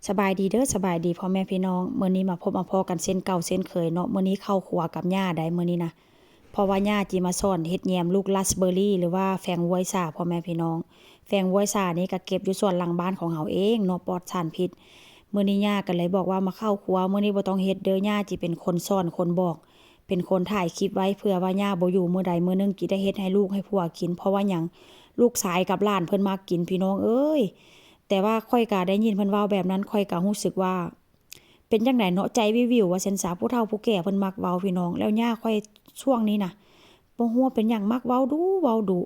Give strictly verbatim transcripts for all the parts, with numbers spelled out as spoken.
สบายดีเด้อ สบายดีพ่อแม่พี่น้อง มื้อนี้มาพบมาพ้อกันเช่นเก่าเช่นเคยเนาะ มื้อนี้เข้าครัวกับย่าได้มื้อนี้นะ เพราะว่าย่าจิมาสอนเฮ็ดแยมลูกราสเบอร์รี่ หรือว่าแฟงววยซาพ่อแม่พี่น้อง แฟงววยซานี่ก็เก็บอยู่สวนหลังบ้านของเฮาเองเนาะ ปลอดสารพิษ มื้อนี้ย่าก็เลยบอกว่ามาเข้าครัว มื้อนี้บ่ต้องเฮ็ดเด้อ ย่าจิเป็นคนสอนคนบอก เป็นคนถ่ายคลิปไว้ เผื่อว่าย่าบ่อยู่มื้อใดมื้อหนึ่งจิได้เฮ็ดให้ลูกให้ผัวกิน เพราะว่าหยัง ลูกชายกับหลานเพิ่นมักกินพี่น้องเอ้ย แต่ว่าข้อยก็ได้ยินเพิ่นเว้าแบบนั้น ข้อยก็รู้สึกว่า เป็นจั่งใดเนาะ ใจวิวๆ ว่าซั่นซะ ผู้เฒ่าผู้แก่เพิ่นมักเว้าพี่น้อง แล้วย่าข้อยช่วงนี้นะ บ่ฮู้ว่าเป็นหยังมักเว้าดุ เว้าดุ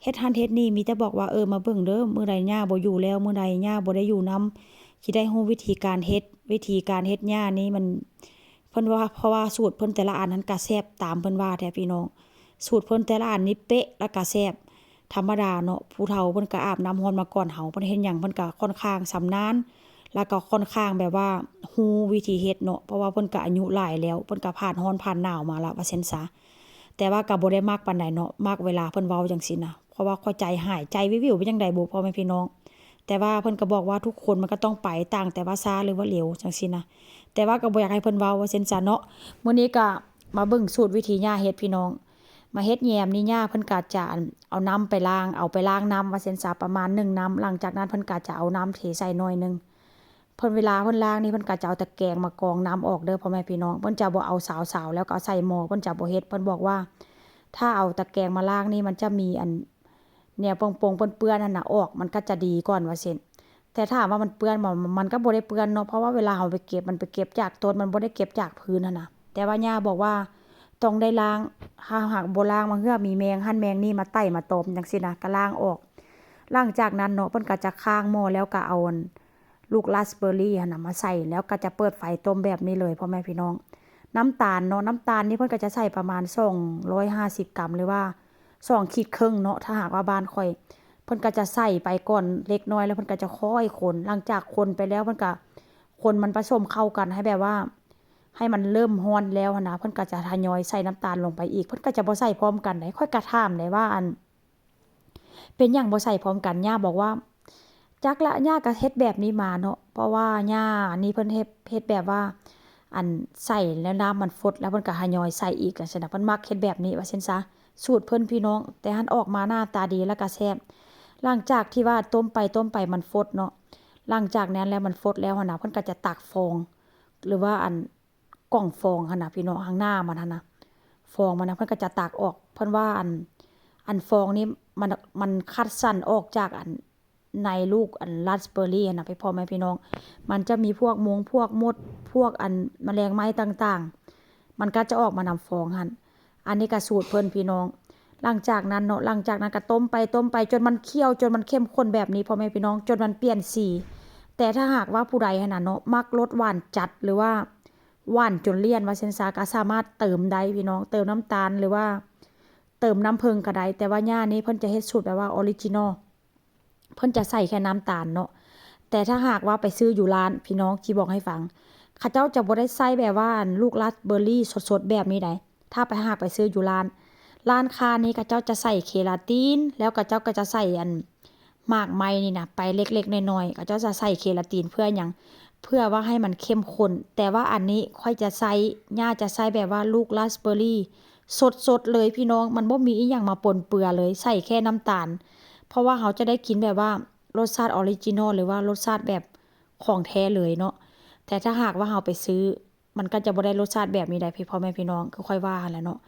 เฮ็ดหั้นเฮ็ดนี่ มีแต่บอกว่า เออ มาเบิ่งเด้อ มื้อใดย่าบ่อยู่แล้ว มื้อใดย่าบ่ได้อยู่นำ สิได้ฮู้วิธีการเฮ็ด วิธีการเฮ็ดย่านี่มัน เพิ่นว่า เพราะว่าสูตรเพิ่นแต่ละอันนั้นก็แซ่บตามเพิ่นว่าแท้พี่น้อง สูตรเพิ่นแต่ละอันนี่เป๊ะ แล้วก็แซ่บ ธรรมดาเนาะ ผู้เฒ่าเพิ่นก็อาบน้ำร้อนมาก่อนเฮา เพิ่นเฮ็ดหยังเพิ่นก็ค่อนข้างชำนาญ แล้วก็ค่อนข้างแบบว่าฮู้วิธีเฮ็ดเนาะ เพราะว่าเพิ่นก็อายุหลายแล้ว เพิ่นก็ผ่านร้อนผ่านหนาวมาละว่าซั่นซะ แต่ว่าก็บ่ได้มักปานใดเนาะ มักเวลาเพิ่นเว้าจั่งซี้นะ เพราะว่าข้อยใจหาย ใจวิวๆ เป็นจั่งใดบุพ่อแม่พี่น้อง แต่ว่าเพิ่นก็บอกว่าทุกคนมันก็ต้องไป ต่างแต่ว่าช้าหรือว่าเร็วจั่งซี้นะ แต่ว่าก็บ่อยากให้เพิ่นเว้าว่าซั่นซะเนาะ มื้อนี้ก็มาเบิ่งสูตรวิธีย่าเฮ็ดพี่น้อง มาเฮ็ดแยมนี่ย่าเพิ่นก็จะเอาน้ำไปล้าง เอาไปล้างน้ำว่าซั่นซะ ประมาณหนึ่งน้ำ หลังจากนั้นเพิ่นก็จะเอาน้ำเทใส่หน่อยหนึ่ง เพิ่นเวลาเพิ่นล้างนี่เพิ่นก็จะเอาตะแกรงมากรองน้ำออกเด้อพ่อแม่พี่น้อง เพิ่นจะบ่เอาสาวๆ แล้วก็เอาใส่หม้อ เพิ่นจะบ่เฮ็ด เพิ่นบอกว่า ถ้าเอาตะแกรงมาล้างนี่มันจะมีอัน แนวปงๆ เปื้อนๆ นั่นน่ะออก มันก็จะดีก่อนว่าซั่น แต่ถามว่ามันเปื้อนบ่ มันก็บ่ได้เปื้อนเนาะ เพราะว่าเวลาเฮาไปเก็บ มันไปเก็บจากต้น มันบ่ได้เก็บจากพื้นหั้นนะ แต่ว่าย่าบอกว่าต้องได้ล้าง ถ้าหากบ่ล้าง บางเทื่อมีแมงหั้นแมงนี่มาไต่มาตอมจั่งซี้นะ ก็ล้างออก หลังจากนั้นเนาะ เพิ่นก็จะค้างหม้อ แล้วก็เอาอันลูกราสเบอร์รี่หั้นน่ะมาใส่ แล้วก็จะเปิดไฟต้มแบบนี้เลยพ่อแม่พี่น้อง น้ำตาลเนาะ น้ำตาลนี่เพิ่นก็จะใส่ประมาณสองร้อยห้าสิบกรัม หรือว่าสองขีดครึ่งเนาะ ถ้าหากว่าบ้านข้อย เพิ่นก็จะใส่ไปก่อนเล็กน้อย แล้วเพิ่นก็จะค่อยคน หลังจากคนไปแล้วเพิ่นก็คนมันผสมเข้ากันให้แบบว่า ให้มันเริ่มร้อนแล้วหั้นนะ เพิ่นก็จะทยอยใส่น้ำตาลลงไปอีก เพิ่นก็จะบ่ใส่พร้อมกันได๋ ข้อยก็ถามได๋ว่า อัน เป็นหยังบ่ใส่พร้อมกัน ย่าบอกว่า จักละ ย่าก็เฮ็ดแบบนี้มาเนาะ เพราะว่าย่านี่เพิ่นเฮ็ด เฮ็ดแบบว่า อัน ใส่แล้วน้ำมันฟด แล้วเพิ่นก็ทยอยใส่อีกจั่งซี้นะ เพิ่นมักเฮ็ดแบบนี้ว่าซั่นซะ สูตรเพิ่นพี่น้อง แต่หั้นออกมาหน้าตาดีแล้วก็แซ่บ หลังจากที่ว่าต้มไปต้มไปมันฟดเนาะ หลังจากนั้นแล้วมันฟดแล้วหั้นนะ เพิ่นก็จะตักฟอง หรือว่าอันกล่องฟองหั้นนะพี่น้อง ข้างหน้ามันหั้นนะ ฟองมันนะ เพิ่นก็จะตักออก เพิ่นว่าอัน อันฟองนี่มัน มันคัดสรรออกจากอัน ในลูกอันราสเบอร์รี่หั้นนะ พี่พ่อแม่พี่น้อง มันจะมีพวกมง พวกมด พวกอันแมลงไหม้ต่างๆ มันก็จะออกมานำฟองหั้น อันนี้ก็สูตรเพิ่นพี่น้อง หลังจากนั้นเนาะ หลังจากนั้นก็ต้มไปต้มไปจนมันเคี่ยว จนมันเข้มข้นแบบนี้ พ่อแม่พี่น้อง จนมันเปลี่ยนสี แต่ถ้าหากว่าผู้ใดหั้นนะเนาะ มักรสหวานจัด หรือว่าหวานจนเลี่ยนว่าซั่นซะ ก็สามารถเติมได้พี่น้อง เติมน้ำตาล หรือว่าเติมน้ำผึ้งก็ได้ แต่ว่าย่านี่เพิ่นจะเฮ็ดสูตรแบบว่าออริจินอล เพิ่นจะใส่แค่น้ำตาลเนาะ แต่ถ้าหากว่าไปซื้ออยู่ร้าน พี่น้องสิบอกให้ฟัง เขาเจ้าจะบ่ได้ใส่แบบว่าอันลูกราสเบอร์รี่สดๆ แบบนี้ได๋ ถ้าไปหากไปซื้ออยู่ร้าน ร้านค้านี่เขาเจ้าจะใส่เคลาติน แล้วเขาเจ้าก็จะใส่อันหมากไม้นี่นะ ไปเล็กๆ น้อยๆ เขาเจ้าจะใส่เคลาตินเพื่อหยัง เพื่อว่าให้มันเข้มข้น แต่ว่าอันนี้ข้อยจะใส่ ย่าจะใส่แบบว่าลูกราสเบอร์รี่สดๆ เลยพี่น้อง มันบ่มีอิหยังมาปนเปื้อเลย ใส่แค่น้ำตาล เพราะว่าเฮาจะได้กินแบบว่ารสชาติออริจินอล หรือว่ารสชาติแบบของแท้เลยเนาะ แต่ถ้าหากว่าเฮาไปซื้อ มันก็จะบ่ได้รสชาติแบบนี้ได๋ พี่พ่อแม่พี่น้อง คือข้อยว่าหั้นแหละเนาะ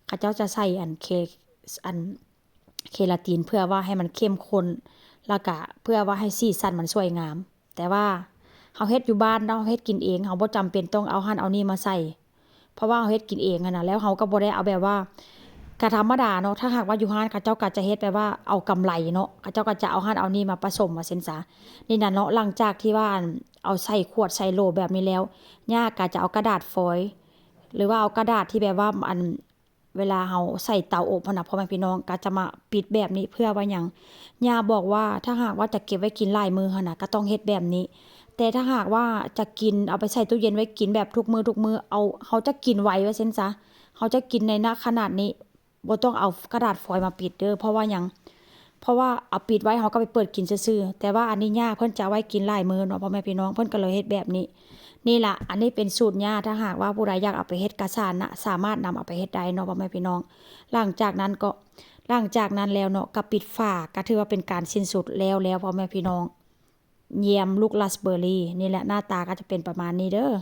เขาเจ้าจะใส่อันเค อันเคลาติน เพื่อว่าให้มันเข้มข้น แล้วก็เพื่อว่าให้สีสันมันสวยงาม แต่ว่าเฮาเฮ็ดอยู่บ้านเนาะ เฮาเฮ็ดกินเอง เฮาบ่จำเป็นต้องเอาหั้นเอานี่มาใส่ เพราะว่าเฮาเฮ็ดกินเองหั้นนะ แล้วเฮาก็บ่ได้เอาแบบว่า ก็ธรรมดาเนาะ ถ้าหากว่าอยู่ร้านเขาเจ้าก็จะเฮ็ดแบบว่าเอากำไรเนาะ เขาเจ้าก็จะเอาหั้นเอานี่มาผสมว่าซั่นซะ นี่นะเนาะ หลังจากที่ว่าอันเอาใส่ขวดใส่โหลแบบนี้แล้ว ย่าก็จะเอากระดาษฟอยล์ หรือว่าเอากระดาษที่แบบว่าอัน เวลาเฮาใส่เตาอบหั้นนะ พ่อแม่พี่น้อง ก็จะมาปิดแบบนี้ เพื่อว่าหยัง ย่าบอกว่าถ้าหากว่าจะเก็บไว้กินหลายมื้อหั้นนะ ก็ต้องเฮ็ดแบบนี้ แต่ถ้าหากว่าจะกิน เอาไปใส่ตู้เย็นไว้กินแบบทุกมื้อทุกมื้อ เอา เฮาจะกินไวว่าซั่นซะ เฮาจะกินในขนาดนี้ บ่ต้องเอากระดาษฟอยล์มาปิดเด้อ เพราะว่าหยัง เพราะว่าเอาปิดไว้เขาก็ไปเปิดกินซื่อๆ แต่ว่าอันนี้ย่าเพิ่นจะเอาไว้กินหลายมื้อเนาะพ่อแม่พี่น้อง เพิ่นก็เลยเฮ็ดแบบนี้ นี่ล่ะ อันนี้เป็นสูตรย่า ถ้าหากว่าผู้ใดอยากเอาไปเฮ็ดกะซ่านะ สามารถนำเอาไปเฮ็ดได้เนาะพ่อแม่พี่น้อง หลังจากนั้นก็ หลังจากนั้นแล้วเนาะ ก็ปิดฝา ก็ถือว่าเป็นการสิ้นสุดแล้วแล้วพ่อแม่พี่น้อง แยมลูกราสเบอร์รี่ นี่แหละ หน้าตาก็จะเป็นประมาณนี้เด้อ